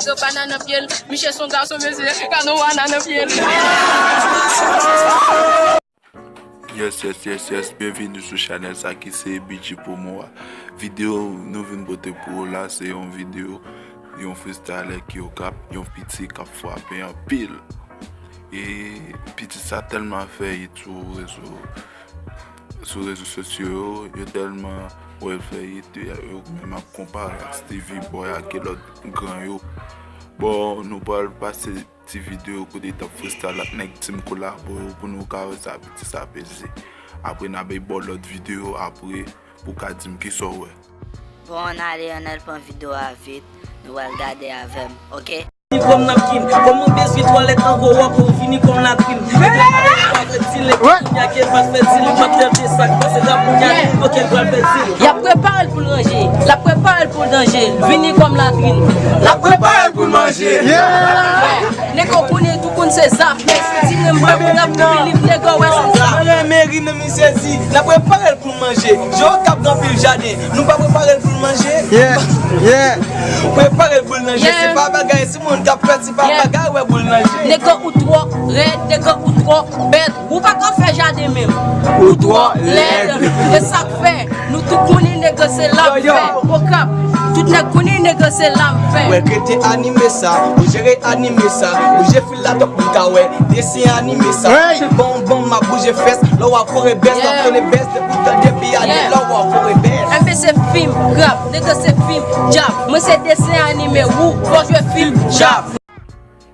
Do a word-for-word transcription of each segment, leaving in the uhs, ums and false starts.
Yo banana nan pye l, Michel son gason, mesye, ka nou wana nan pye l. Yes, yes, yes, yes. Byenvini sou chanèl sa ki se B G Promo a. Videyo nou vin pote pou ou la, se yon videyo yon freestyler ki Okap, yon piti k ap frape anpil. E piti sa tèlman fè hit sou rezo, sou rezo sosyo yo, yo tèlman wè l fè hit, yo menm ap konpare ak Stevie Boy ak lòt gran yo. Bon, nou pral pase ti videyo kote l t ap freestyle ak nèg Team Kolabo yo pou nou ka wè sa piti sa peze. Apre n a bay ba w lòt videyo apre pou w ka di m kisa w wè. Bon, ann ale, ann al pran videyo a vit, nou pral gade avè m, oke? Vini kòm napkin, kòman bezwen twalèt an gwo wòb ou vini kòm latrin. Epi la pa fè ti lè, kounye a ke pa fè ti lè, pa fè sa k pase la kounye a, ok, l pral fè ti lè. Y ap prepare l pou l ranje, l ap prepare l pou l danje, vini kòm latrin. L ap prepare l pou l manje. Nèg yo konnen tou konn se zafè. Di menm pa moun ap believe nèg yo wè se zafè. Mwen renmen ri nan misye di, l ap prepare l pou l manje. Jan Okap gen anpil jaden, nou pa prepare l pou l manje. Yeah, yeah. Prepare l pou l manje, se pa bagay, si moun k ap fè, se pa bagay, wè pou l manje. Nèg yo ou twò rèd, nèg yo ou twò bèt. Ou pa ka fè jaden menm. Ou twò lèd. E sa k fè. Nou tout konnen nèg se lam fè. Okap, tout nèg konnen nèg se lam fè. Wè rete anime sa, ou jere anime sa, ou je fil la twòp pou ka wè desen anime sa. Bon bon m ap bouje fès, lè w ap kore bès, w ap kore bès, depi w tande piyade, lè w ap kore bès. M P se fim, rap, nèg se fim, djab. Mwen se desen anime, ou fò jwe fim, djab.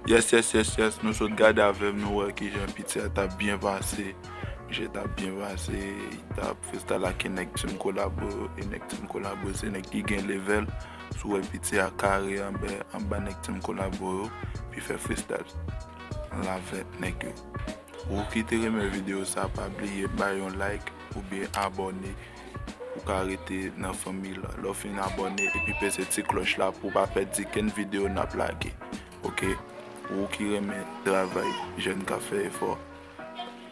Yes, yes, yes, yes. Nou sot gade avè m, nou wè kijan piti a t ap byen pase. Misye t ap byen pase, li t ap freestyle ak nèg Team Kolabo yo, e nèg Team Kolabo se nèg ki gen level. Si w wè piti a kare anba, anba nèg Team Kolabo yo, epi fè freestyle ansanm avèk nèg yo. Ou ki te renmen videyo sa, pa bliye bay yon like oubyen abòne. Ou ka rete nan fanmi la. Lè w fin abòne epi peze ti klòch la pou w pa pèdi kenn videyo n ap lage. Oke? Ou ki renmen travay jèn k ap fè efò,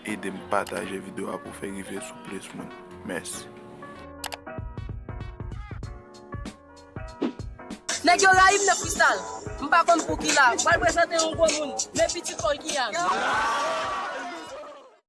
ede m pataje videyo a pou fè rive sou plis moun. Mèsi. Nèg yo rayi m nan freestyle. M pa konn pou ki la. M pral prezante yon gwo moun. Men pitit Olkiyan.